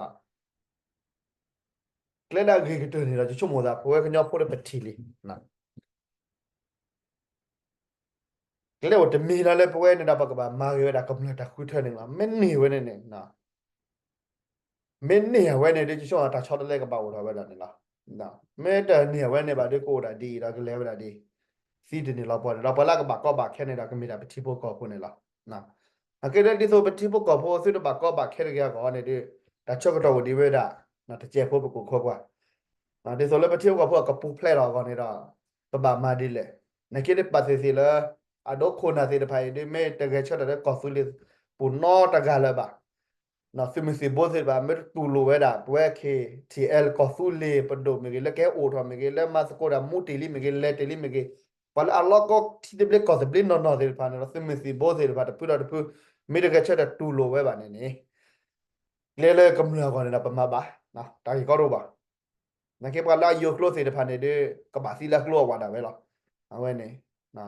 ဒီး ကျဲလၢအဂ့ၤကတၢၢ်န့ၣ်ဒီး ယဆိကမိၣ်သး ပဝဲကညီဖိလၢပထံၣ်လံ ကျဲအိၣ်တမံၤလၢပဝဲန့ၣ်ဒီး ပကဘၣ်မၤဂ့ၤဝဲဒၣ်ကမျၢၢ်တၢ်ဃုထၢန့ၣ်လီၤ. မ့ၢ်န့ၢ်ဝဲန့ၣ်န့ၣ် မ့ၢ်န့ၢ်အဝဲန့ၣ်ဒီး ယဆိကမိၣ်တၢ်ဆီတလဲကဘၣ်အိၣ်ထီၣ်ဝဲဒၣ်န့ၣ်လီၤ. မ့ၢ်တန့ၢ်အဝဲန့ၣ်ဘၣ်ဒီး ကအိၣ်ဒၣ်ဒ်အံၤဒီးကလဲၤဝဲဒၣ်ဒ်အံၤ သံတန့ၢ်လီၤပှၤန့ၣ်လီၤ. ပှၤလၢအကဘၣ်ကီဘၣ်ခဲန့ၣ်ဒီး ကမ့ၢ်ဒၣ်ပထံဖိကီၢ်ဖိန့ၣ်လီၤ. အကဲဒ်သိးပထံဖိကီၢ်ဖိသုတဘၣ်ကီဘၣ်ခဲတဂ့ၤအဂီၢ်န့ၣ်ဒီး တၢ်ဆၢကတီၢ်အိၣ်ဒံးဝဲဒၣ် တစဲးဖိပကိးခီပှၤ ဒ်သိးလၢပထံဖိကီၢ်ဖိအကပူၤဖျဲးထီၣ်အဂီၢ်န့ၣ်ဒီး ပဘၣ်မၤဒ်လဲၣ်. နာ်က့ဒ်ပာ်သ့ၣ်သ့ၣ်လၢ အဒိခိၣ်နၢ်သ့ၣ်တဖၣ်အံၤဒ် မ့ၢ်တဂဲၤဆၢထၢၣ်လၢကီၢ်သူလ့ၤပူၤနီတဂၤလၢၤဘၣ်. သုးမုၢ်သံၣ်ဘိသ့ၣ်တဖၣ် မ့ၢ်တတူၢ်လိာ်ဝဲဒၣ် ပဝဲ K T L ကီၢ်သူလ့ၤပဒိၣ်မ့ၢ်ဂ့ၤ လၢကဟဲအိၣ်ထီၣ်မ့ၢ်ဂ့ၤ လၢမၤသကိးတၢ်မူတ့ၢ်လံမ့ၢ်ဂ့ၤ လဲၤတ့ၢ်လံမ့ၢ်ဂ့ၤ ပှၤလၢအလီၢ်ကီထံသဘျ့ကီၢ်သဘျ့နီၢ်နီၢ်သ့ၣ်တဖၣ်န့ၣ်ဒီး သုးမုၢ်သံၣ်ဘိသ့ၣ်တဖၣ် တဖုဒီးတဖု မ့ၢ်တဂဲၤဆၢထၢၣ်တူၢ်လိာ်ဝဲဘၣ်န့ၣ်န့ၣ် ကျဲလၢကမျၢၢ်အဂီၢ်န့ၣ်ဒီး ပမၤဘၣ် တၢ်ဂ့ၢ်ကီတအိၣ်ဘၣ်. နာ်က့ပှၤလၢအယိၤကျိသ့ၣ်တဖၣ်န့ၣ်ဒီး ကဘၣ်သံလၢကျိအဝၤဒၣ်ဝဲလီၤ. အဝဲန့ၣ်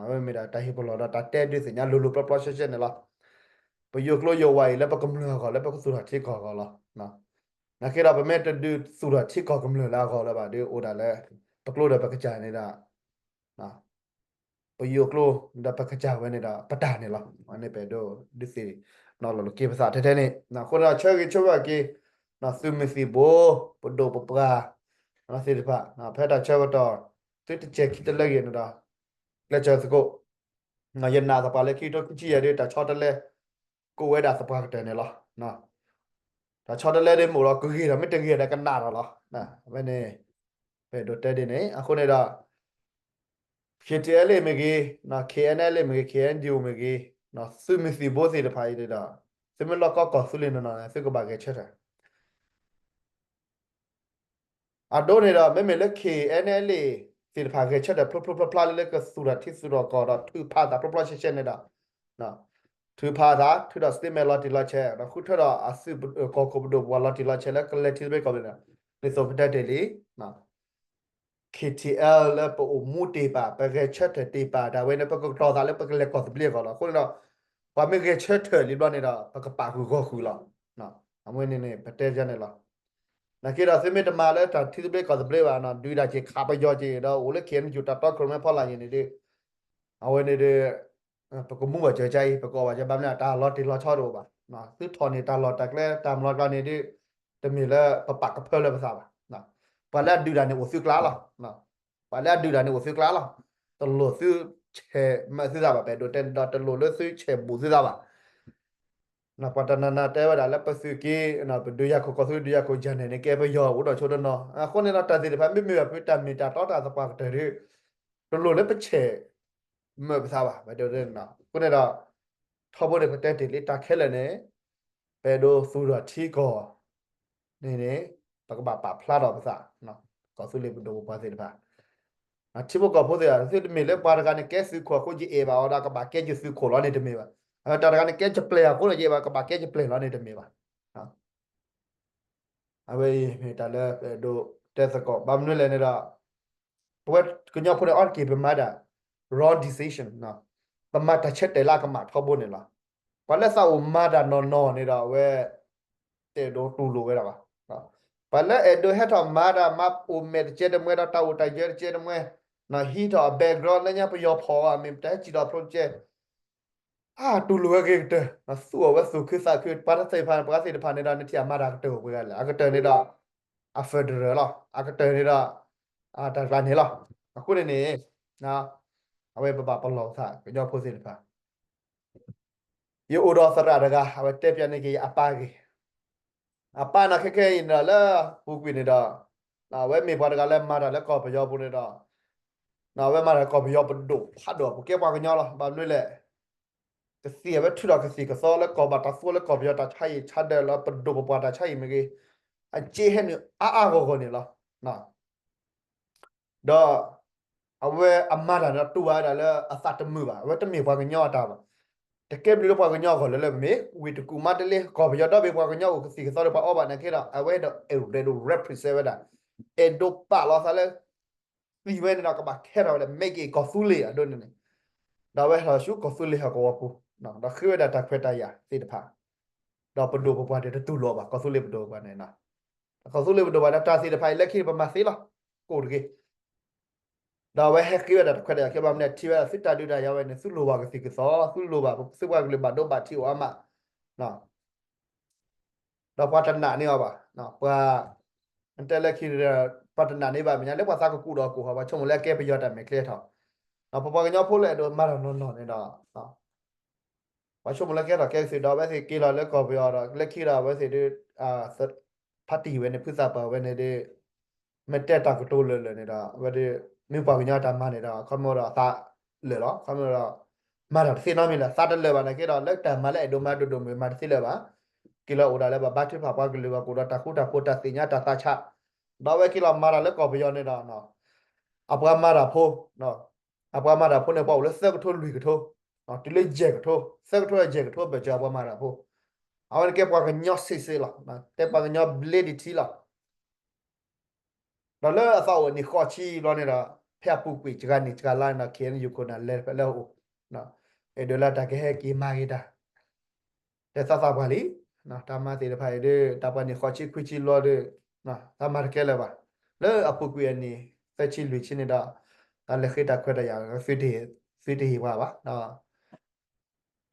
အဝဲမ့ၢ်ဒၣ်တၢ်ဟ့ၣ်ပလီၢ်ဒီးတၢ်တဲဒုးသ့ၣ်ညါလိၤလိၤပျီပျီဆှဲဆှဲန့ၣ်လီၤ. ပယိၤကျိယိၤဝါအံၤလၢပကမျၢၢ်အဂီၢ် လၢပကသူၣ်ထီၣ်ထံကီၢ်အဂီၢ်လီၤ. နာ်က့ဒီးပမ့ၢ်တဒုးသူၣ်ထီၣ်ထံကီၢ်ကမျၢၢ်လၢအဂီၢ်လၢၤဘၣ်ဒီး အိၣ်ဒၣ်လၢ ပကျိဒီးပကစၢ်န့ၣ်ဒီး ပယိၤကျိဒီးပကစၢ်ဝဲန့ၣ်ဒီး ပတၢ်န့ၣ်လီၤ. အန့ၣ်ပအဲၣ်ဒိးဒုးသ့ၣ်နီၣ်လီၤက့ၤပသးထဲထဲန့ၣ် အဃိန့ၣ်ဒီးဆၢဂ့ၤဆၢဝါက့ၤ သုးမုၢ်သံၣ်ဘိ ပဒိၣ်ပပှၢ် သ့ၣ်တဖၣ် ဖဲတၢ်ဆၢကတီၢ် သုတစဲးခံတလၢဂ့ၤန့ၣ်ဒီး ကျဲးစၢးသကိး ယနာ်သပှၢ်လၢခံကထိခံဆံယဲၢ်ဒီး တၢ်ဆီတလဲ ကအိၣ်ဝဲဒၣ်သပှၢ်ကတၢၢ်န့ၣ်လီၤ. တၢ်ဆီတလဲဒ်မ့ၢ်အိၣ်ဒီးကဂ့ၤဒီး မ့ၢ်တဂ့ၤဒီးကနၣ်ဒီးလီၤ. ဝဲန့ၣ် ပအဲၣ်ဒိးတဲဒ်န့ၣ် အဃိန့ၣ်ဒီး K T L A မ့ၢ်ဂ့ၤ K N L A မ့ၢ်ဂ့ၤ K N D O မ့ၢ်ဂ့ၤ သုးမုၢ်သံၣ်ဘိသ့ၣ်တဖၣ်အံၤဒီး သုမ့ၢ်လီၢ်ကီကီၢ်သူလ့ၤနီၢ်နီၢ်န့ၣ် သုကဘၣ်ဂဲၤဆၢထၢၣ် အဒိန့ၣ်ဒီး မ့မ့ၢ်လၢ K N L A သ့ၣ်တဖၣ်ဂဲၤဆၢထၢၣ်ဖျိဖျိဖျါဖျါလၢလၢကသူၣ်ထီၣ်ထံသူၣ်ထီၣ်ကီၢ်ဒီးထုးဖးသးဖျိဖျိဆှဲဆှဲန့ၣ်ဒီး ထုးဖးသး ထုးဒီး statement လီၤတံၢ်လီၤဆဲး ဒီးဃုထၢဒီးအသုးကီၢ်ခိၣ်ပဒိၣ်ပပှၢ်လီၤတံၢ်လီၤဆဲးလၢကလဲၤထံသဘျ့ကီၢ်သဘျ့န့ၣ် ဒ်သိးပတဲတ့ၢ်လံ K T L လၢပအိၣ်မူတ့ၢ်ပာ် ပဂဲၤဆၢထၢၣ်တ့ၢ်ပာ်ဒၣ်ဝဲန့ၣ် ပကကတီၤသးလၢပကလဲၤကီၢ်သဘျ့အဂီၢ်လီၤ. အဃိန့ၣ်ဒီး ပှၤမ့ၢ်ဂဲၤဆၢထၢၣ်လံဘျီန့ၣ်ဒီး ပကပာ်ဃုာ်ဂီၢ်ဃုာ်လီၤ. အဝဲန့ၣ်န့ၣ် ပတဲယါန့ၣ်လီၤ. နာ်က့ဒီးသုမ့ၢ်တမၤလၢတၢ်ထံသဘျ့ကီၢ်သဘျ့ဘၣ် ဒုးဒၣ်က့ၤခးပယီၤက့ၤဒီးအိၣ်လၢ K N U တၢ်တီခိၣ်ရိၣ်မဲဖီလာ်ယံၤန့ၣ်ဒီး အဝဲန့ၣ်ဒီး ပကမူဘၣ်စၢၤကါအံၤ ပကအီၣ်ဘၣ်စၢၤဘၣ်မနုၤ တၢ်လီၤတံၢ်လီၤဆဲးတအိၣ်ဘၣ်. သုထီၣ်န့ၢ်တၢ်လီၢ်တၢ်ကျဲတၢ်မျီကျါန့ၣ်ဒီး တမ့ၢ်လၢပပာ်ကဖၢလၢပသးဘၣ်. ပှၤလၢအဒုးတၢ်န့ၣ်အိၣ်သုကျါလီၤ. ပှၤလၢအဒုးတၢ်န့ၣ်အိၣ်သုကျါလီၤ. တလိၣ်သုဆဲးမၤသုသးဘၣ် ပအဲၣ်ဒိးတဲန့ၣ်ဒီး တလိၣ်လၢသုဆဲးဘူးသုသးဘၣ်. ပှၤတနီၤနီၤတဲဝဲဒၣ်လၢပသုးက့ ပဒုးယၤခိၣ်ကီၢ်သူလ့ၤ ဒုးယၤခိၣ်ယဲၢ်န့ၣ်န့ၣ် ကဲပယီၤအိၣ်ဒီးဆိတနီၤ. အဃိန့ၣ်ဒီးတၢ်သ့ၣ်တဖၣ် မ့မ့ၢ်ဘၣ်ဖုတၢ်မ့ၢ်တၢ်တီတၢ်သပှၢ်ကတၢၢ်ဒီး တလိၣ်လၢပဆဲးမၤပသးဘၣ်. အဃိန့ၣ်ဒီး ထီဘိန့ၣ် ပတဲတ့ၢ်လံတၢ်ခဲလၢာ်န့ၣ် ပအဲၣ်ဒိးသူၣ်ထီၣ်ထံကီၢ်န့ၣ်န့ၣ် ပကဘၣ်ပာ်ဖျါထီၣ်ပသး ကီၢ်သူလ့ၤပဒိၣ်ပပှၢ်သ့ၣ်တဖၣ် ထံဖိကီၢ်ဖိသ့ၣ်တဖၣ် သုတမ့ၢ်လၢပှၤတဂၤန့ၣ်ကဲသုးခိၣ်အဃိ ယအဲၣ်ဘၣ်အီၤဒီး ကဘၣ်ကဲယသုးခိၣ်လီၤန့ၣ်တမ့ၢ်ဘၣ်. တၢ်တဂၤန့ၣ်ကဲယပျဲၢ်အဃိဒီး ယအဲၣ်ဘၣ် ကဘၣ်ကဲယပျဲၢ်လီၤန့ၣ်တမ့ၢ်ဘၣ်. အဝဲအံၤမ့ၢ်တၢ်လၢပအဲၣ်ဒိးတဲသကိး ဘၣ်မနုၤလဲၣ်န့ၣ်ဒီး ပဝဲကညီဖိန့ၣ် အီတက့ၢ်ပမၤဒၣ် wrong decision ပမၤတၢ်ဆၢတဲာ်လၢအကမၣ်ထီဘိန့ၣ်လီၤ. ပှၤလၢသးအိၣ်မၤတၢ်နီၢ်နီၢ်န့ၣ်ဒီး အဝဲ တအဲၣ်ဒိးတူၢ်လိာ်ဝဲဒၣ်ဘၣ်. ပှၤလၢအဲၣ်ဒိးဟဲထီၣ်မၤတၢ် မၤအိၣ်မဲာ်တကဲတမှဲဒီး တၢ်အိၣ်တၢ်ယၢၤတကဲတမှဲ ဟံးထီၣ်အ background လၢညါပယီၤဖီၣ်အီၤ မ့ၢ်တၢ်ဟဲစံၣ်ထီၣ်ဖျိတကဲ အတူၢ်လိာ်ဝဲဂ့ၤကတၢၢ် သူၣ်အီၣ်ဝဲသူၣ်ခုသးခု ပှၤတသ့ၣ်တဖၣ် ပှၤသ့ၣ်တဖၣ်န့ၣ်ဒီး နထံၣ်အမၤတၢ်ကတၢၢ်အိၣ်ပှဲၤဂၤလဲၣ် အကတၢၢ်န့ၣ်ဒီး အ federal လီၤ အကတၢၢ်န့ၣ်ဒီး တၢ်ကျါန့ၣ်လီၤ. အဃိန့ၣ်န့ၣ် အဝဲပဘၣ်ပလီၢ်ပသး ကညီဖိသ့ၣ်တဖၣ် ယအိၣ်ဒီးသရၣ်တဂၤ အဝဲတဲဖျါန့ၢ်က့ၤယအပၢ်ဂ့ၢ် အပၢ်န့ၣ်ခဲခဲအံၤန့ၣ်ဒီး လၢပူၤကွံာ်န့ၣ်ဒီး အဝဲမ့ၢ်ပှၤတဂၤလၢမၤတၢ်လၢကီၢ်ပယီၤပူၤန့ၣ်ဒီး အဝဲမၤတၢ်ကီၢ်ပယီၤပဒိၣ်ဖးဒိၣ် ပကဲပှၤကညီလီၤ ဘၣ်မနုၤလဲၣ် ကသံၣ်အဝဲထုးထီၣ်ကသံၣ်ကသီလၢကီၢ်ဘၣ်တၢ်သိလၢကီၢ်ပယီၤတၢ်ဆါဟံၣ်ဆါဒၢးလၢပဒိၣ်ပပှၢ်တၢ်ဆါဟံၣ်မ့ၢ်ဂ့ၤ အစ့ဟဲနုာ်အါအါဂီၢ်ဂီၢ်န့ၣ်လီၤ. ဒီး အဝဲအမၤတၢ်န့ၣ်ဒီးတူၢ်ဘၣ်ဝဲဒၣ်လၢအသးတမုာ်ဘၣ် အဝဲတမ့ၢ်ပှၤကညီအတၢ်ဘၣ်. တကဲဘျုးလၢပှၤကညီအဂီၢ်လၢၤလၢပမ့ၢ် ဝ့ၢ်တကူၣ်မါတလ့ ကီၢ်ပယီၤဒီဘ့ၣ်ပှၤကညီအိၣ်ကသံၣ်ကသီဒီးပှၤအီဘၣ်နာ်က့ဒီး အဝဲဒီးအဲၣ်ဒိး represent ဝဲဒၣ် အဲၣ်ဒိးပာ်လီၤသးလၢ သံဝဲန့ၣ်ဒီးကဘၣ်ခဲထီၣ်ဝဲဒၣ် make it ကီၢ်သူလ့ၤအဒိန့ၣ်န့ၣ် ဒီးအဝဲဟဲထီၣ်ဆူကီၢ်သူလ့ၤဟီၣ်ကဝီၤပူၤ ဒီးဃ့ဝဲဒၣ်တၢ်ခွဲးတၢ်ယာ်သ့ၣ်တဖၣ် ဒီးပဒိၣ်ပပှၢ်ဒီးတတူၢ်လိာ်ဘၣ် ကီၢ်သူလ့ၤပဒိၣ်ပပှၢ်န့ၣ် ကီၢ်သူလ့ၤပဒိၣ်ပပှၢ်ဒီးတၢ်သ့ၣ်တဖၣ်အံၤလၢခံန့ၣ် ပမၤသ့လီၤ ကိၣ်တဂ့ၤ ဒီးအဝဲဟဲဃ့ဝဲဒၣ်တၢ်ခွဲးတၢ်ယာ်ခဲဘၣ်မနုၤထံၣ်ဝဲဒၣ်သုတၢ်ဒုးတၢ်ယၤဝဲန့ၣ် သုလိၣ်ဘၣ်ကသံၣ်ကသီ သုလိၣ်ဘၣ်သုပှၤကလုာ်ဘၣ်ဒိဘၣ်ထံးအိၣ်အါမး ဒီးပှၤတနာ်န့ၢ်အီၤဘၣ် ပှၤ တဲလၢခံ ပှၤတနာ်န့ၢ်ဘၣ်မဲာ်ညါလၢပှၤသးကကူးဒီးကိၣ်ဟီ ပှၤဆိကမိၣ်လၢအကဲပယီၤတၢ်မဲာ်ချံထီၣ် ပပှၤကညီဖိလၢအဲၣ်ဒိးမၤတၢ်နီၢ်နီၢ်န့ၣ်ဒီး ပှၤဆိကမိၣ်လၢကဲထီၣ်ကဲကသ့ဒီး အဝဲသ့ၣ်က့ၤလီၤလၢကီၢ်ပယီၤဒီး လၢခံဒီးအဝဲသ့ၣ်ဒုး ဖါတံၢ်ဝဲန့ၣ် ဖုသးပှၢ်ဝဲန့ၣ်ဒုး မ့ၢ်တဲတၢ်ကတိၤလၢာ်လၢာ်န့ၣ်ဒီး အဝဲဒုး မ့ၢ်ပှၤကညီတၢ်မၤန့ၣ်ဒီး ခီမ့ၢ်ဒီးသးလၢာ်လီၤ. ခီမ့ၢ်ဒီး မၤတၢ်တသ့နီတမံၤလၢၤ သးတလၢာ်ဘၣ်နာ်က့ဒီး လၢတၢ်မၤလၢအဲၣ်ဒိးမၤဒိၣ်ဒိၣ်မုၢ်မၤတသ့လၢၤဘၣ်. က့ၤလီၤအိၣ်ဒၣ်လၢပဘါထုကဖၣ်ပှၤကလုာ်ဂီၢ် ကအိၣ်ဒီးတၢ်ဃူတၢ်ဖိး တၢ်သ့ၣ်ညါတၢ်သးဆး ဒီးအဝဲက့ၤလီၤမၤတၢ်လၢကီၢ်ပယီၤန့ၣ်ဒီး အပှၤမၤတၢ်ဖိ အပှၤမၤတၢ်ဖိန့ၣ် ပှၤအိၣ်လၢသၢကထိလွံၢ်ကထိ တုၤလၢယဲၢ်ကထိ သၢကထိယဲၢ်ကထိ ဘၢၣ်စၢၤအပှၤမၤတၢ်ဖိ အဝဲန့ၣ်ကဲပှၤကညီစ့စ့လီၤ. တဲပှၤကညီဘျ့ဒံးထံလီၤ. ဒီးလၢအသးအိၣ်နံၣ်ဃိးဆံဘျီန့ၣ်ဒီး ဖဲအပူၤကွံာ်စှၤနံၣ်စှၤလါန့ၣ်ဒီး ခ့ၣ်အဲၣ်ယူၣ်ခိၣ်နၢ်လဲၤဖဲလၢအအိၣ် အဲၣ်ဒိးလၢတၢ်ကဟဲက့ၤမၤဂ့ၤတၢ် တဲသးသးပှၢ်လံ. တၢ်မၤသ့ၣ်တဖၣ်အံၤဒုး တၢ်ပှၤနံၣ်ဃိးဆံခွံဆံဘျီဒုး သးမၤတကဲလၢၤဘၣ်. လၢအပူၤကွံာ်အနံၣ်သၢဆံလွံၢ်ဆံန့ၣ်ဒီး တၢ်လဲၤဃ့တၢ်ခွဲးတၢ်ယာ် သုတဟ့ၣ်ပှၤဘၣ်.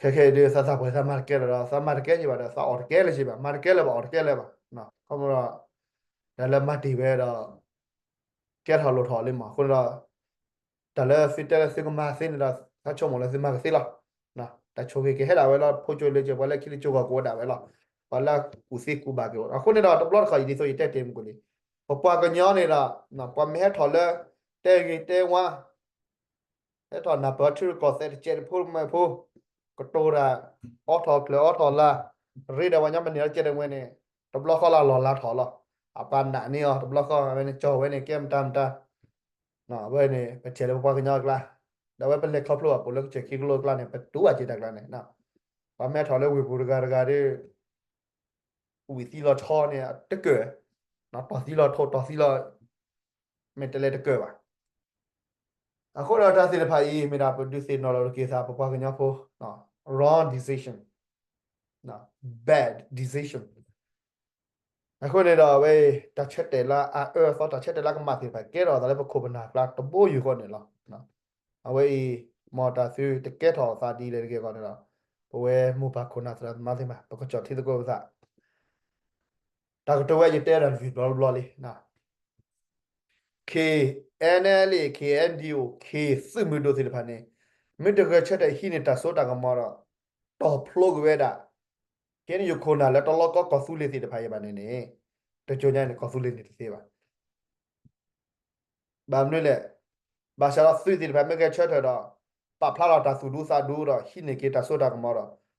ခဲခဲအံၤဒုး သးသးပှၢ်သးမၤတကဲလၢၤဒီး သးမၤတကဲက့ၤဘၣ်ဒီး သးအီၣ်တကဲလၢၤက့ၤဘၣ် မၤတကဲလၢၤဘၣ် အီၣ်တကဲလၢၤဘၣ်. ခီမ့ၢ်ဒီး တၢ်လၢမၤတ့ၢ်ဝဲဒီး ကဲထီၣ်လိၣ်ထီၣ်လံမး အဃိန့ၣ်ဒီး တၢ်လၢသုတဲလၢသုကမၤသ့န့ၣ်ဒီး သးဆိကမိၣ်လၢသုမၤကသ့လီၤ. တၢ်ဆိၣ်ဂ့ၤကဟဲဒၣ်ဝဲလီၤ ဖိကၠိလၢကၠိ ပှၤလၢခံလၢကၠိဂီၢ်ကအိၣ်ဒၣ်ဝဲလီၤ. ပှၤလၢကူၣ်သ့ကူၣ်ဘၣ်က့ၤအိၣ် အဃိန့ၣ်ဒီး တဘျီတခီၣ်အံၤဒ်သိးယတဲတ့ၢ်မူကလံ ပပှၤကညီန့ၣ်ဒီး ပှၤမ့ၢ်ဟဲထီၣ်လၢ တဲဂ့ၤတဲဝါ ဟဲထီၣ်နၢ်ပၢၢ်ထံရူၢ်ကီၢ်သဲးတကဲးတဖိမးဖိ ကတိၤတၢ် အိးထီၣ်ကျၢၤအိးထီၣ်လါ ရ့ဒီးပှၤကညီမန့ၢ်လၢကဲးတဝဲန့ၣ် တဘျီဃီလၢအလီၢ်လၤထီၣ်လီၤ. အပှၤနာ်န့ၢ်အီၤ တဘျီဃီဝဲန့ၣ် ကၠီၣ်ဝဲန့ၣ် ကဲမတၤမတၤ အဝဲန့ၣ် ပထံၣ်လၢပပှၤကညီအကျါ ဒီးအဝဲပလဲၤခီဖျိဘၣ်ပိာ်လၢကစၢၢ်ခံကလိအကျါန့ၣ် ပတူၢ်ဘၣ်က့ၤတၢ်ကျါန့ၣ် ပှၤမ့ၢ်ထီၣ်လၢဝ့ၢ်ပူၤတဂၤတဂၤဒီး ဝံၣ်သံလီၤဆီန့ၣ် တကၢၢ် တီၢ်သံလီၤထိၣ် တီၢ်သံလီၤ မ့ၢ်တလဲၤတကၢၢ်ဘၣ်. အဃိဒီးတၢ်သ့ၣ်တဖၣ်အံၤ မ့ၢ်ဒၣ်ပဒုးသ့ၣ်နီၣ်လီၤက့ၤသး ပပှၤကညီဖိ wrong decision, bad decision. အဃိန့ၣ်ဒီးအဝဲအံၤ တၢ်ဆၢတဲာ်လၢအအၢအသီ တၢ်ဆၢတဲာ်လၢကမၣ်သ့ၣ်တဖၣ် ကဲထီၣ်အသးလၢပခိၣ်ပနၢ်ကျါတဘိယူၢ်ဃီန့ၣ်လီၤ. အဝဲအံၤ မ်တၢ်သုတကဲထီၣ်အသးဒ်လဲၣ်တဂ့ၤအဂီၢ်န့ၣ်ဒီး ပဝဲမိၢ်ပၢ်ခိၣ်နၢ်သရၣ်သမါသ့ၣ်တဖၣ် ပကစီၣ်ထံသကိးပသး တၢ်ကတိၤဝဲယတဲဒၣ်တဘျီတဘျီလံ KNLA KNDO ခ့ၣ်သုးမုၢ်ဒိၣ်သ့ၣ်တဖၣ်န့ၣ် မ့ၢ်တဂဲၤဆၢထၢၣ်ဟံးန့ၢ်တၢ်စိတၢ်ကမီၤဒီး တီၢ်ဖျိကွံာ်ဝဲဒၣ် ခ့ၣ်အဲၣ်ယူၣ်ခိၣ်နၢ်လၢတလီၢ်ကီၢ်ကီၢ်သူလ့ၤသ့ၣ်တဖၣ်အံၤဘၣ်န့ၣ်န့ၣ် တကၠိညါန့ၣ် ကီၢ်သူလ့ၤန့ၣ်တသ့ဘၣ်. ဘၣ်မနုၤလဲၣ်, ဘၣ်ဆၣ်ဒီးသုးသ့ၣ်တဖၣ်မ့ၢ်ဂဲၤဆၢထၢၣ်ဒီး ပာ်ဖျါထီၣ်တၢ်သူၣ်ဒူသးဒူဒီး ဟံးန့ၢ်က့ၤတၢ်စိတၢ်ကမီၤဒီး သူ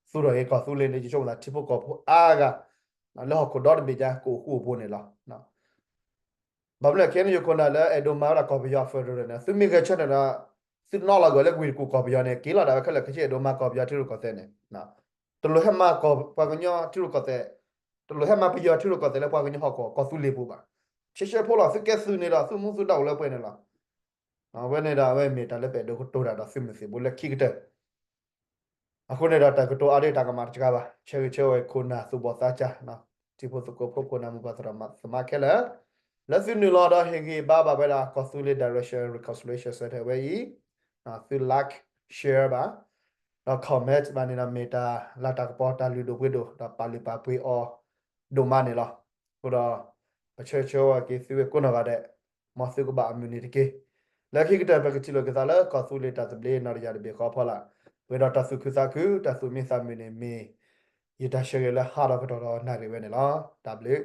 ၣ်ထီၣ်က့ၤကီၢ်သူလ့ၤန့ၣ် ယဆိကမိၣ်သးထံဖိကီၢ်ဖိအါဂၤ လၢဟီၣ်ခိၣ်ဒီတဘ့ၣ်ညါ ကအိၣ်ဃူအိၣ်ဖိးန့ၣ်လီၤ. ဘၣ်မနုၤလဲၣ် ခ့ၣ်အဲၣ်ယူၣ်ခိၣ်နၢ်လၢအဲၣ်ဒိးမၤဝဲဒၣ်ကီၢ်ပယီၤ federal န့ၣ် သုမ့ၢ်ဂဲၤဆၢထၢၣ်ဒီး သုနီၣ်လီၤဂၢၢ်လၢဝ့ၢ်တကူၣ်ကီၢ်ပယီၤန့ၣ် က့ၤလီၤဒၣ်ဝဲခဲလၢာ်ခဲဆ့ အဲၣ်ဒိးမၤကီၢ်ပယီၤထံရူၢ်ကီၢ်သဲးန့ၣ် တလိၣ်ဟဲမၤပှၤကညီထံရူၢ်ကီၢ်သဲး, တလိၣ်ဟဲမၤပယီၤထံရူၢ်ကီၢ်သဲးလၢပှၤကညီဟီၣ်ကဝီၤ ကီၢ်သူလ့ၤပူၤဘၣ်. ရှဲရှဲဖိလီၤ သုကဲသုးန့ၣ်ဒီး သုမူသုဒါအိၣ်လၢပှဲၤန့ၣ်လီၤ. အဝဲန့ၣ်ဒီး အဝဲမ့ၢ်တၢ်လၢပအဲၣ်ဒိးကတိၤတၢ်ဒီးသုးမုၢ်သံၣ်ဘိလၢခံကတၢၢ် အဃိန့ၣ်ဒီး တၢ်ကတိၤအါဒၣ်တၢ်ကမၣ်တစှၤဘၣ်. ဆၢဂ့ၤဆၢဝါခိၣ်နၢ်သူၣ်ဘီၣ်သးစၢ်, ထံဖိသကိးဖိ ခိၣ်နၢ်မိၢ်ပၢ်သရၣ်သမါခဲလၢာ်, လၢသုနုာ်လီၤဒီးဟ့ၣ်ဂံၢ်ဘါဘၣ်ဝဲဒၣ် ကီၢ်သူလ့ၤ Direction Reconciliation Center ဝဲအံၤ, သု like, share ဘၣ်, ဒီး comment ဘၣ်န့ၣ်ဒီး မ့ၢ်တၢ်လၤတၢ်ကပီၤ တၢ်လုၢ်ဒိၣ်ပှ့ၤဒိၣ် ဒီးပာ်လုၢ်ပာ်ပှ့ၤအီၤဒိၣ်မးန့ၣ်လီၤ. အဃိဒီး ပဆၢဂ့ၤဆၢဝါက့ၤသုဝဲကိးနီၢ်ဂၤဒဲး, မ်သုကဘၣ်အမုာ်န့ၣ်တက့ၢ်. လၢခံကတၢၢ် ပကထံၣ်လိာ်က့ၤသးလၢ ကီၢ်သူလ့ၤတၢ်သဘျ့နီၣ်တယၢ်တဘ့ၣ်ဃီအဖီလာ်, ပှဲၤဒီးတၢ်သူၣ်ခုသးခု တၢ်သူၣ်မံသးမုာ်န့ၣ် မ့ၢ်ယတၢ်ဆၢဂ့ၤလၢဟးထီၣ်ကတီၢ်ဒီးနၣ်ရံၣ်ဝဲန့ၣ်လီၤ. တၢ်ဘျုး